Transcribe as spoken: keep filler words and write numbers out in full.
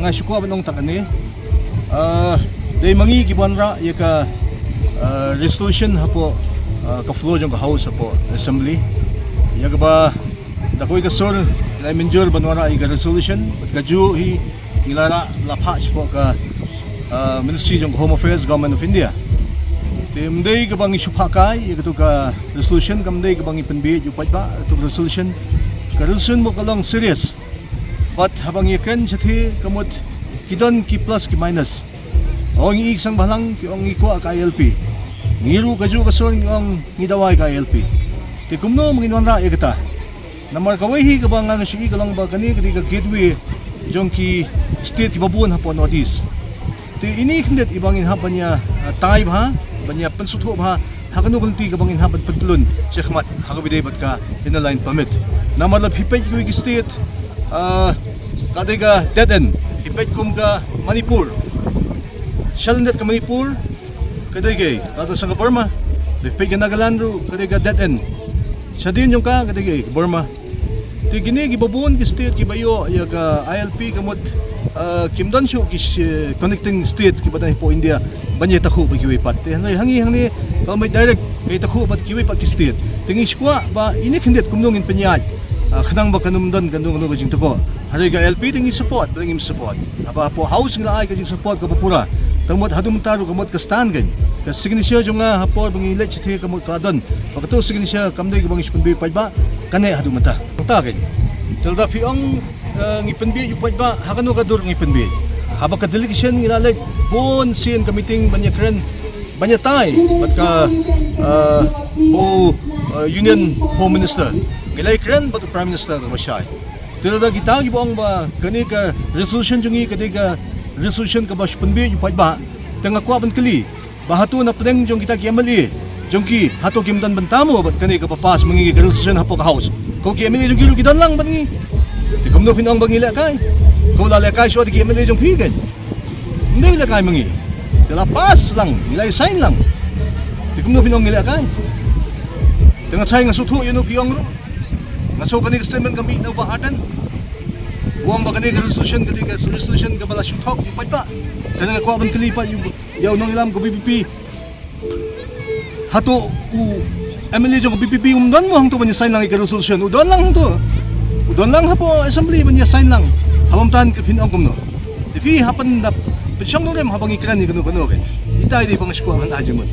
Shu kwah ban ong tang kane. Ah, dei ma ngi ki ban rah ïa ka, ah, resolution hapoh, ah, ka floor jong ka House hapoh Assembly. Ïa kaba da kawei ka sur, la mynjur ban wanrah ïa ka resolution, bad kajuh hi ngi la rah, la phah shapoh ka, ah, Ministry jong ka Home Affairs, Government of India. Te ym dei kaba ngi shu phah kai ïa katu ka resolution, kam dei kaba ngi pynbieit ïa u paidbah, katu ka resolution. Ka resolution mo ka long serious. Bad haba ngi kren shathie ka mut ki don ki plus ki minus. Ong ngi i ki seng bhalang, ki ong ngi kwah ka I L P. Ngi ruh kajuh ka sur ngi ong ngi dawa ïa ka I L P. Te kumno ma ngin wanrah ïa kata? Namar kawei hi kaba nga nga shu i ka long ba kane ka dei ka gateway jong ki state kiba bun hapoh North East. Te ine i khyndiat iba ngin hap ban ïa, ah, tai bha, ban ïa pynsngewthuh bha ha kano ka lynti kaba ngin hap ban pyntlun shakhmat ha kaba ïadei bad ka Inner Line Permit. Namar lada phi peit kiwei ki state, ah, ka dei ka dead end. Phi peit kum ka Manipur, shalyndet ka Manipur, ka dei kaei, ka dei sha ka Burma. Phi peit ka Nagaland ruh, ka dei ka dead end. Shadien jong ka, ka dei kaei, ka Burma. Te kine kiba bun ki state kiba ïoh ïa ka I L P ka mut, ah, kim don shuh ki sh-, connecting state kiba don hapoh India ban ïatakhuh bad kiwei pat. Te hangne, hangne, hangne ka mut direct ka ïatakhuh bad kiwei pat ki state. Te ngi shu kwah ba ine i khyndiat kumno ngin pynïaid, ah, khnang ba kan ym don kano kano ka jingtakhuh. Hynrei ka I L P te ngi support, ba ngim support. Haba hapoh House ngi la ai ka jingsupport kaba pura. Te mut haduh mynta ruh ka mut ka stand kein. Ka signature jong nga ha por ba ngi leit shathie ka mut ka don. Ba katu signature kam dei kaba ngi shu pynbieit paidbah, kane haduh mynta. Mynta kein. Te lada phi ong, eh, ngi pynbieit ïa u paidbah, ha kano ka dur ngi pynbieit? Haba ka delegation ngi la leit bun sien ka meeting ban ïakren, ban ïatai bad ka, eh, u, eh, Union Home Minister. Ngi la ïakren bad u Prime Minister kaba shai. Te lada kita kiba ong ba kane ka resolution jong ngi ka dei ka resolution kaba shu pynbieit ïa u paidbah, te nga kwah ban kylli ba hato na pdeng jong kita ki M L A jong ki, hato kim don bynta mo bad kane kaba pass ma ngi ka resolution hapoh ka House? Ko ki M L A jong ki ruh ki don lang bad ngi. Te kumno phin ong ba ngi lehkai? Ko la lehkai shuwa da ki M L A jong phi kein. Ym dei lehkai ma ngi. Te la pass lang, ngi la sign lang. Te kumno phin ong ngi lehkai? Te nga tharai nga sngewthuh ïa uno phi ong ruh. Nga sngew kane ka statement ka mih na u Bah Ardent. U ong ba kane ka resolution, kane ka resolution kaba la shu thok ïa u paidbah. Te nga kwah ban kylli pat ïa u, ïa u nongïalam ka V P P. Hato u M L A jong ka V P P um don mo hangto ban ïa sign lang ïa ka resolution? U don lang hangto. U don lang hapoh assembly ban ïa sign lang. Haba ym don ka phin ong kumno? Te phi hap ban da pynshong nongrim haba ngi kren ïa kano kano kein. Ita i dei ba nga shu kwah ban ai jingmut.